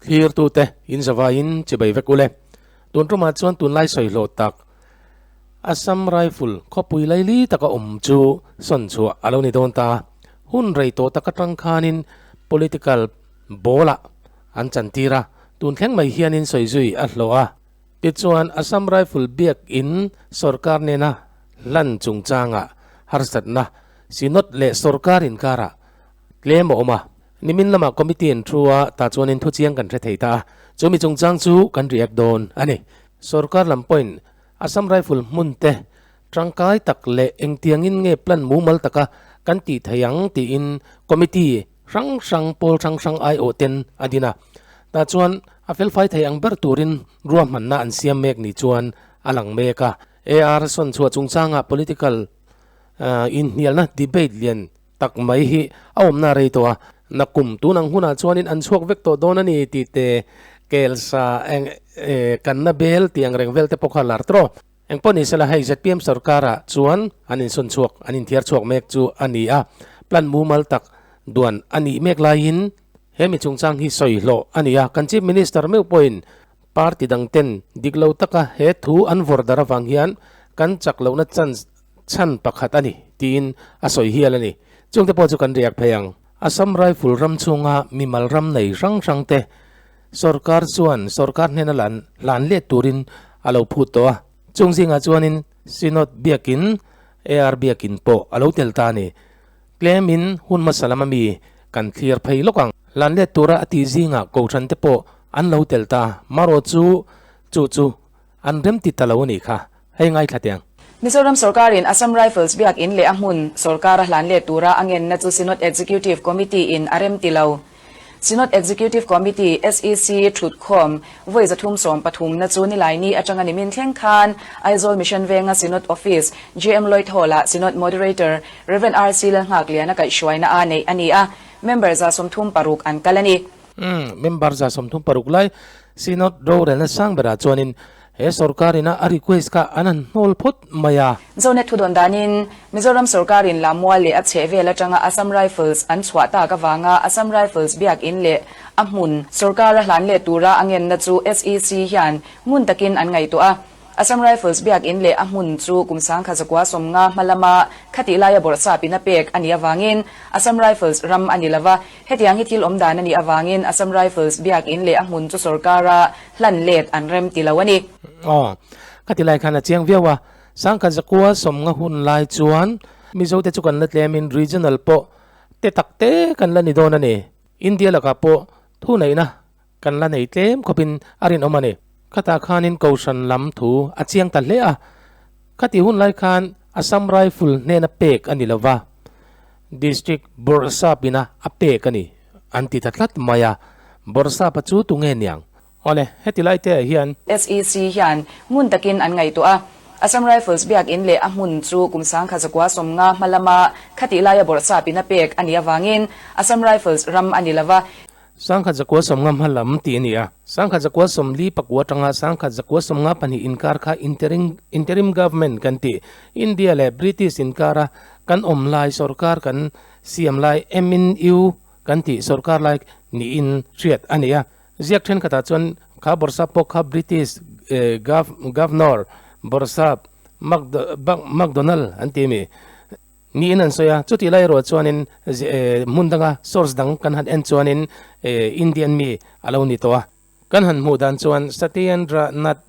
Thlirtute in zavaiin chibai vek ule. Tun tumah chuan tunlai sawi hlawh tak Assam Rifle khawpui laili taka awm chu sawn chhuah a lo ni dawn ta. Hun rei tawh tak atang khanin political ball-ah an chantir a, tun thleng mai hianin sawi zui a hlawh a. Tichuan Assam Rifle biakin sorkar nena hlan chungchangah harsatna Synod leh sorkar inkarah tlem a awm a. Nimin lamah committee an thu a, tah chuanin thu chiang kan hre thei ta a, chumi chungchang chu kan react dawn a ni. Sorkar lam pawhin Assam Rifle hmun te tangkai tak leh engtiangin nge plan mumal taka kan tih thei ang tiin committee hrang hrang pawl hrang hrang aiawh ten a din a. Tah chuan a felfai thei ang ber turin ruahmanna an siam mek ni chuan a lang mek a. AR sawn chhuah chungchangah political inhnialna debate lian tak mai hi a awmna rei tawh a, nakum tun ang hunah chuanin an chhuak vek tawh dawn a ni tih te kelsa eng kanna bel tih ang reng vel te pawh kha lar tawh. Engpawh ni sela hei zpm sorkarah chuan an insawn chhuak an inthiar chhuak mek chu a ni a, plan mumal tak duan a nih mek laiin he mi chungchang hi sawi hlawh a ni a, kan Chief Minister meuh pawhin party dang ten dik lo taka he thu an vawrh dar avang hian kan chak lohna chance chhan pakhat a ni tiin a sawi hial a ni. Chungte pawh chu kan riak phei ang. Assam Rifle ram chhunga mimal ram nei hrang hrang te sorkar chuan sorkar hnena lan hlan let turin a lo phut tawh a. Chung zingah chuanin Synod biakin AR biakin pawh a lo tel ta a ni. Tlemin hun hmasa lama mi kan thlir phei lawk ang. Hlan let tura a tih zingah kohhran te pawh an lo tel ta. Marawh chu chu chu an remti ta lo a nih kha. Hei ngaithla teh ang. Mizoram sorkarin Assam Rifles biakin leh a hmun sorkar a hlan let tura a ngenna chu Synod Executive Committee in a remti lo. Synod Executive Committee, SEC, thutkhawm vawi 313 na chu Nilaini atanga nimin thleng khan Aizawl Mission Venga Synod Office, GM Lloyd Hall-ah Synod Moderator, Rev. RC Lalnghakliana kaihhruaina a neih a ni a, member 36 an kal a ni. Member 36 lai Synod rorelna sang berah chuanin He sorkar ina a request kha an han hnawl phawt mai a. Zonet thudawn danin Mizoram sorkarin Lammual leh a chhehvel atanga Assam Rifles an chhuah tak avanga Assam Rifles biakin leh a hmun sorkara hlan leh tura a ngenna chu SEC hian ngun takin an ngaihtuah a. Assam Rifles biakin leh a hmun chu kum 1950 hma lama khatih laia bawrhsap in a pek a nih avangin Assam Rifles ram a ni lova. Hetiang hi thil awm dan a nih avangin Assam Rifles biakin leh a hmun chu sorkara hlan let an rem ti lo a ni. Aw, ka ti lai khan a chiang viau a, 1950 hun lai chuan Mizote chu kan la tlemin regional pawh te tak te kan la ni dawn a ni. India lakah pawh thuneihna kan la nei tlem khawpin a rinawm a ni. Khatah khanin Kohhran lam thu a chiang ta hle a, khati hun lai khan Assam Rifle hnena pek a ni lova, District Bawrhsapina a pek a ni an ti ta tlat mai a, Bawrhsapa chu tunge niang? Awle, heti lai te ah hian. SEC hian ngun takin an ngaihtuah a, Assam Rifles biakin leh a hmun chu kum 1950 hma lama khatih laia Bawrhsapina pek a nih avangin Assam Rifles ram a ni lova, 1950 hma lam tih a ni a, 1944 atanga 1952 inkar kha interim interim government kan tih, India leh British inkara kan awm lai sorkar kan siam lai MNU kan tih sorkar lai niin hriat a ni a. Ziak thenkhatah chuan kha Bawrhsap pawh kha British Governor Bawrhsap MacDonald an ti a mi. Niin an sawi a, chutih lai erawh chuanin hmun danga source dang kan han en chuanin Indian mi a lo ni tawh a. Kan han hmuh dan chuan Satyendra Nath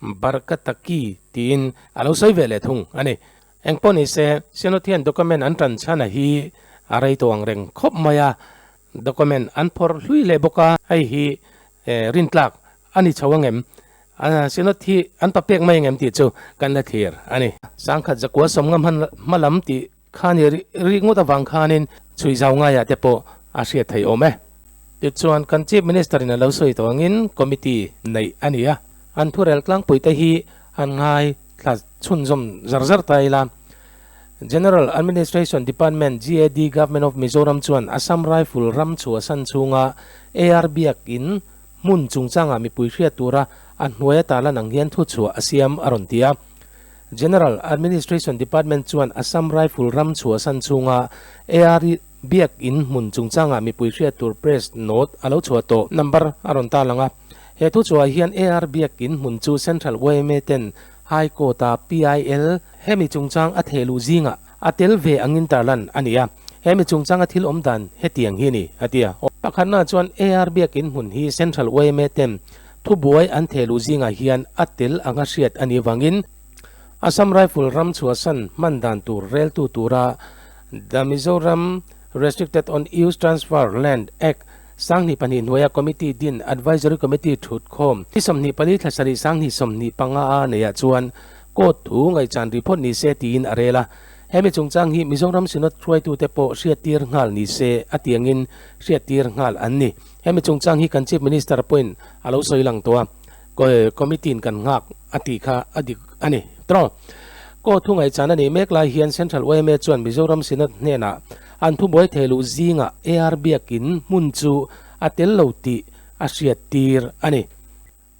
Barkataki tiin a lo sawi ve leh thung a ni. Engpawh ni se, Synod hian document an tan chhan a hi a rei tawh ang reng khawp mai a, document an phawrh hlui leh bawk a, hei hi rintlak a ni chho angem? Synod hi an pa pek mai angem tih chu kan la thlir a ni. 1990 hma lam tih kha ni rik ngawt avang khanin chhui zau ngaiah te pawh a hriat thei awm e. Tichuan kan Chief Minister in a lo sawi tawh angin committee neih a ni a, an thurel tlangpui te hi an ngai thla chhunzawm zar zar ta ila. General Administration Department, GAD, Government of Mizoram chuan Assam Rifle ram chhuahsan chhunga AR biakin hmun chungchangah mipui hriat tura a hnuaia tarlan ang hian thuchhuah a siam a rawn ti a. General Administration Department chuan Assam Rifle ram chhuahsan chhunga AR Biak In hmun chungchangah mipui hriat tur press note a lo chhuah tawh. Number a rawn ta lang a. He thuchhuah hian AR Biak In hmun chu Central yma ten High Court-a PIL hemi chungchang a theh luh zingah a tel ve angin tarlan a ni a. Hemi chungchanga thil awm dan hetiang hi a ni, a ti a. Pakhatna chuan AR Biak In hmun hi Central yma ten thubuai an theh luh zingah hian a tel anga hriat a nih vangin Assam Rifle ram chhuahsan hman dan tur reltu tura The Mizoram Restricted on Use Transfer Land Act 2002 hnuaia Committee din Advisory Committee thut khawm ni 24 thla sarih 2025 a neiah chuan Court thu ngaihchan ri phawt ni se tiin a rel a. Hemi chungchang hi Mizoram Synod hruaitute pawh hriattir nghal ni se a tiangin hriattir nghal an ni. Hemi chungchang hi kan Chief Minister pawhin a lo sawi lang tawh a. Committee-in kan nghak a tih kha a dik a ni. Tro. Court thu ngaihchan a nih mek lai hian Central yma chuan Mizoram Synod hnenah an thubuai thei luh zingah AR Biakin hmun chu a tel lo tih a hriattir a ni.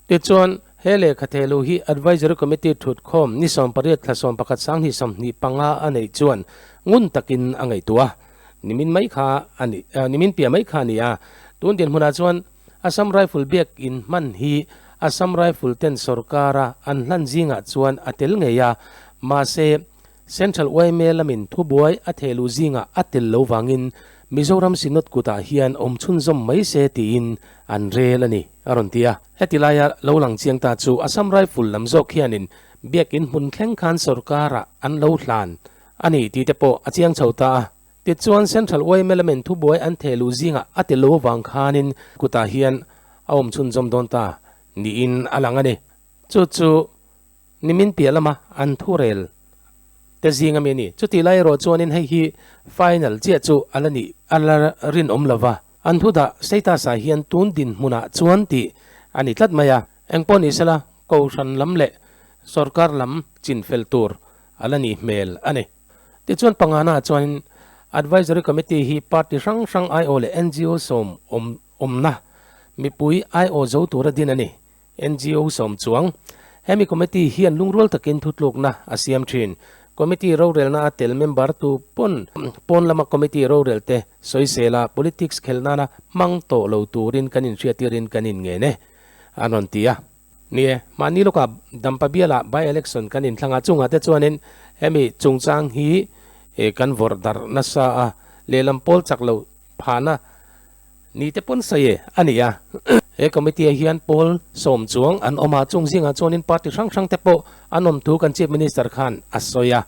Tichuan, he lehkha thei luh hi Advisory Committee thutkhawm ni 18 thla 11 2025 a neih chuan ngun takin a ngaihtuah a, nimin mai kha a ni, nimin piah mai kha a ni a. Tun dinhmunah chuan Assam Rifle biak in hman hi Assam Rifle ten sorkara an hlan zingah chuan a tel ngei a, mahse Central yma lamin thubuai a theh luh zingah a tel lo vangin Mizoram Synod kutah hian awm chhunzawm mai se tiin an rel a ni, a rawn ti a. Heti laia lo lang chiang ta chu Assam Rifle lam zawk hianin biak in hmun thleng khan sorkarah an lo hlan a ni tih te pawh a chiang chho ta a. Tichuan Central yma lamin thubuai an theh luh zingah a ti lo avang khanin kutah hian a awm chhunzawm dawn ta niin a lang a ni. Chu chu nimin piah lama an thurel te zing ami a ni. Chutih lai erawh chuanin hei hi final chiah chu a la nih a la rinawm lo va, an thu dah status ah hian tun dinhmunah chuan tih a ni tlat mai a. Engpawh ni sela Kohhran lam leh Sorkar lam chinfel tur a la nih hmel a ni. Tichuan pangana chuanin Advisory Committee hi party hrang hrang aiawh leh NGO sawm awm awmna mipui aiawh zo tura din a ni. NGO sawm chuang hemi committee hian lungrual takin thutlukna a siam thin. Committee rorelna a tel member tu pawn pawn lama committee rorel te sawisela politics khelh nana hmang tawh lo turin kan inhriatirin kan inngen e, an rawn ti a. Ni e, mahni lawkah Dampa bialah by-election kan inthlang a, chungah te chuanin hemi chungchang hi kan vawrh darh nasa a, lehlam pawl chak loh phahna ni te pawn sawi e a ni a. He committee ah hian pawl sawm chuang an awm a, chung zingah chuanin party hrang hrang te pawh an awm thu kan Chief Minister khan a sawi a.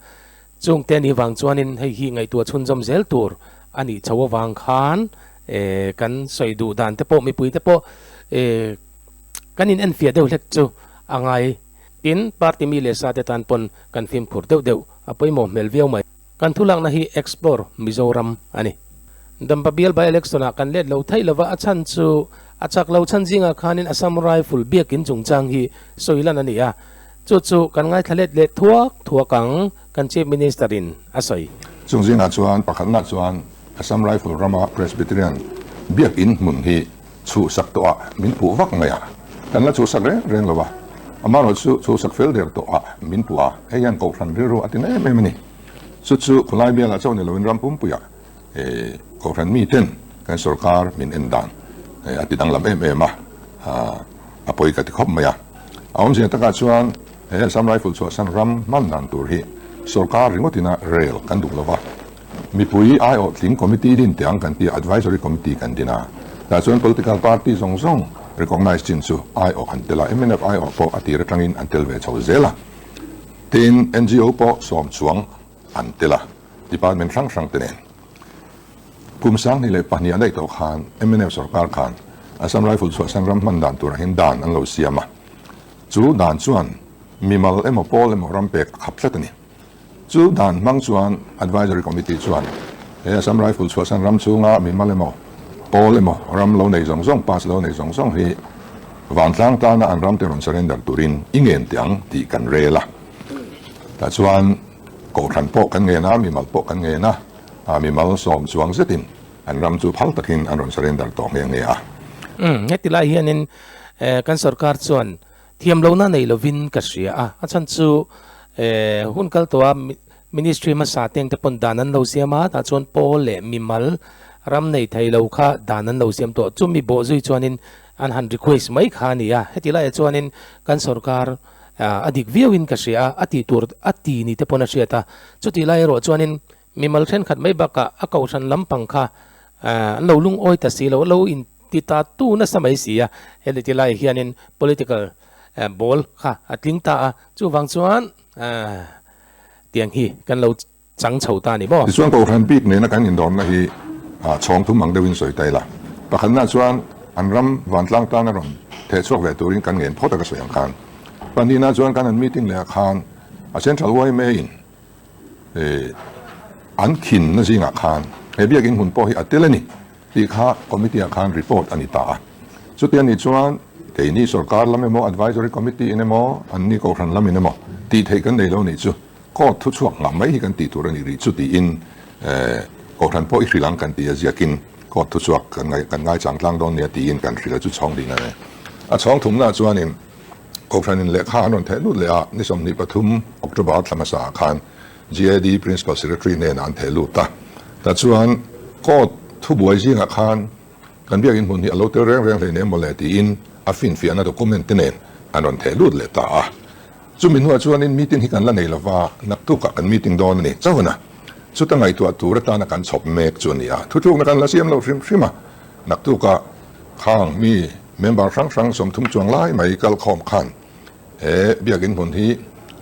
Chung te ni vang chuanin hei hi ngaihtuah chhunzawm zel tur a nih chho avang khan kan sawi duh dan te pawh mipui te pawh Kan in enfiah deuh hlek chu a ngai. Tin, party mi leh sa te tan pawn kan fimkhur deuh deuh a pawimawh hmel viau mai. Kan thulakna hi Explore Mizoram a ni. Dampa bial by election ah kan let lo theih lova a chhan chu a chak lo chhan zingah khanin Assam Rifle biakin chungchang hi sawi lan a ni a, chu chu kan ngaithla let leh thuak thuak ang kan Chief Minister in a sawi. Chung zingah chuan pakhatna chuan Assam Rifle rama Presbyterian biakin hmun hi Chhuhsak tawh ah min puh vak mai a, kan la chhuhsak reng reng lo a, amaherawh chu chhuhsak fel der tawh ah min puh a, hei hian kohhran rilru a ti na em em a ni. Chu chu khawlai bialah chauh ni loin ram pumpuiah kohhran miten kan sorkar min en dan a ti danglam em em a, a pawi ka ti khawp mai a. A awmzia takah chuan he Assam Rifle chhuahsan ram hman dan tur hi sorkar ringawtina rel kan duh lo va, Mipui aiawh tling committee din teh ang kan ti a, advisory committee kan din a. Tah chuan political party zawng zawng recognise chin chu aiawh an tel a, mnf aiawh pawh a tir atangin an tel ve chho zel a. Tin, NGO pawh sawm chuang an tel a, department hrang hrang te nen. Kum 2002 a daih tawh khan mnf sorkar khan Assam Rifle chhuahsan ram hman dan turah hian dan an lo siam a. Chu dan chuan mimal emaw pawl emaw ram pek a khap tlat a ni. Chu dan hmang chuan Advisory Committee chuan he Assam Rifle chhuahsan ram chhunga mimal emaw, pawl emaw, ram lo nei zawng zawng, pass lo nei zawng zawng hi vantlang tana an ramte rawn surrender turin i ngen teh ang tih kan rel a. Tah chuan kohhran pawh kan ngen a, mimal pawh kan ngen a, mimal sawm chuang zetin an ram chu phal takin an rawn surrender tawh nghe nghe a. Umm, heti lai hianin kan sorkar chuan Thiam lohna nei lovin ka hria a, a chhan chu hun kal tawha Ministry hmasa teng te pawn dan an lo siam a, tah chuan pawl leh mimal ram nei thei lo kha dan an lo siam tawh. Chumi bawh zui chuanin an han request mai kha a ni a, heti laiah chuanin kan sorkar a dik viauin ka hria a, a tih tur a ti ni te pawn a hriat a. Chutih lai erawh chuanin mimal thenkhat mai bakah a kohhran lampang kha an lo lungawi ta si lo, lo in ti ta tu nasa mai si a, heti laiah hianin political ball kha a tling ta a, chuvang chuan Tiang hi kan lo chang chho ta a ni maw? Tichuan Kohhran bik nena kan indawrna hi chhawng thum ang deuhin sawi ta ila. Pakhatna chuan an ram vantlang tana rawn theh chhuak ve turin kan ngen phawt a ka sawi ang khan. Pahnihna chuan kan han meeting leh ah khan a Central yma in an khinna zingah khan he biakin hmun pawh hi a tel a ni. Tih kha committee ah khan report a ni ta a. Chuti a nih chuan keini sorkar lam emaw advisory committee in emaw anni kohhran lam in emaw tih theih kan nei lo nih chu court thu chhuak nghah mai hi kan tih tur a nih rih chu tiin kohhran pawh i hrilh ang kan ti a ziakin court thu chhuak kan ngai kan ngaichang tlang dawn nia tiin kan hrilh a chu chhawng ding a ni. A chhawng thumna chuanin kohhran in lehkha an rawn theh lut leh a ni 23 October thla hmasa ah khan GAD Principal Secretary hnenah an theh lut a, tah chuan court thubuai zingah khan kan biakin hmun hi a lo tel reng reng hlei nem mawle tiin a finfiahna document te nen an rawn theh lut leh ta a. Chumi hnuah chuanin meeting hi kan la nei lova, naktukah kan meeting dawn a ni chauh a, chuta ngaihtuah tur atana kan chhawp mek chu a ni a, thutlukna kan la siam lo hrim hrim a, naktukah khang mi member hrang hrang 30 chuang lai mai kalkhawm khan He biakin hmun hi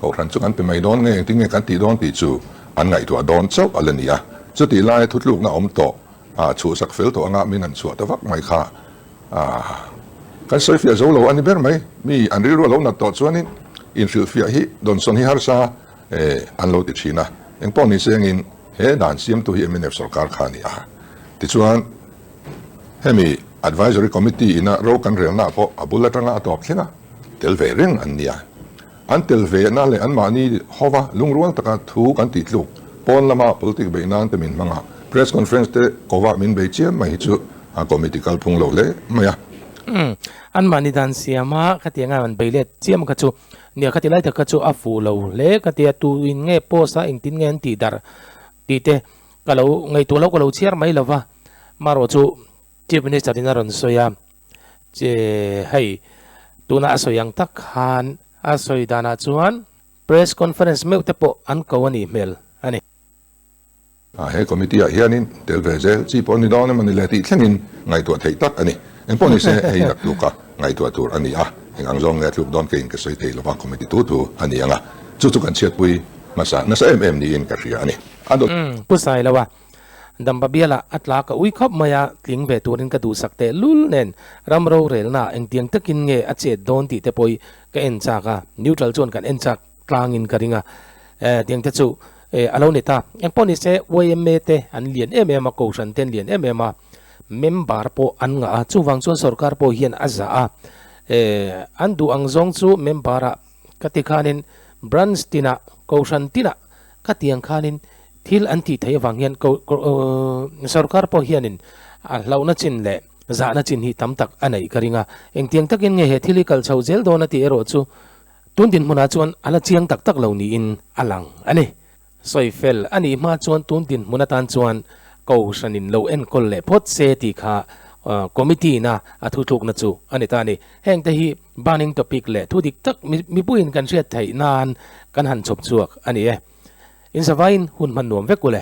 Kohhran chu kan pe mai dawn nge engtin nge kan tih dawn tih chu an ngaihtuah dawn chauh a la ni a. Chutih laia thutlukna awm tawh a chhuhsak fel tawh anga min han chhuah ta vak mai kha kan sawifiah zo lo a ni ber mai. Mi an rilru a lo nat tawh chuanin inhrilhfiah hi dawnsawn hi harsa an lo ti thin a. Engpawh ni sengin he dan siamtu hi mnf sorkar kha a ni a. Tichuan hemi Advisory Committee ina ro kan relna pawh a bul atanga a tawp thleng a. Tel ve reng an nia. An tel ve na leh anmahni hova lungrual taka thu kan tih tluk pawn lama politic beih nan te min hmang a, press conference te kova min bei chiam mai hi chu a committee kalphung lo hle mai a. Umm, anmahni dan siam a khatiang a an bei let chiam kha chu nia khati lai tak kha chu a fuh lo hle ka tia tu in nge post a engtin nge an tih darh tih te ka lo ngaihtuah lo ka lo chhiar mai lova marawh chu Chief Minister in a rawn sawi a. Che hei tuna a sawi ang tak khan a sawi danah chuan press conference meuh te pawh an ko a nih hmel a ni. He committee ah hianin tel ve zel chi pawh ni dawn emaw ni le tih thlengin ngaihtuah theih tak a ni. Engpawh ni se hei naktuka ngaihtuah tur a ni a, eng ang zawng nge a tluk dawn keiin ka sawi thei lova committee tu tu a ni ang a, chu chu kan chhiatpui hmasa nasa em em niin ka hria a ni. A dawt. Pu Sailoa Damba bialah a tla ka ui khawp mai a, tling ve turin ka duhsak teh lul nen ram rorelna engtiang takin nge a chet dawn tih te pawh ka en chak a, neutral chuan kan en chak tlangin ka ring a, tiang te chu a lo ni ta. Engpawh ni se yma te an lian em em a, Kohhran te an lian em em a, member pawh an ngah a, chuvang chuan sorkar pawh hian a zah a, an duh ang zawng chu member ah ka ti khanin branch tinah, Kohhran tinah ka tiang khanin Thil an tih theih avang hian ko sorkar pawh hianin a hlauhna chin leh zahna chin hi tam tak a neih ka ring a. Engtiang takin nge he thil hi kal chho zel dawn a tih erawh chu tun dinhmunah chuan a la chiang tak tak lo niin a lang a ni. Sawi fel a nih hma chuan tun dinhmun atan chuan Kohhranin lo enkawl leh phawt se tih kha committee-na a thutlukna chu a ni ta a ni. Hengte hi burning topic leh thu dik tak mipuiin kan hriat theih nan kan han chhawp chhuak a ni e. In zavaiin hun hman nuam vek u le.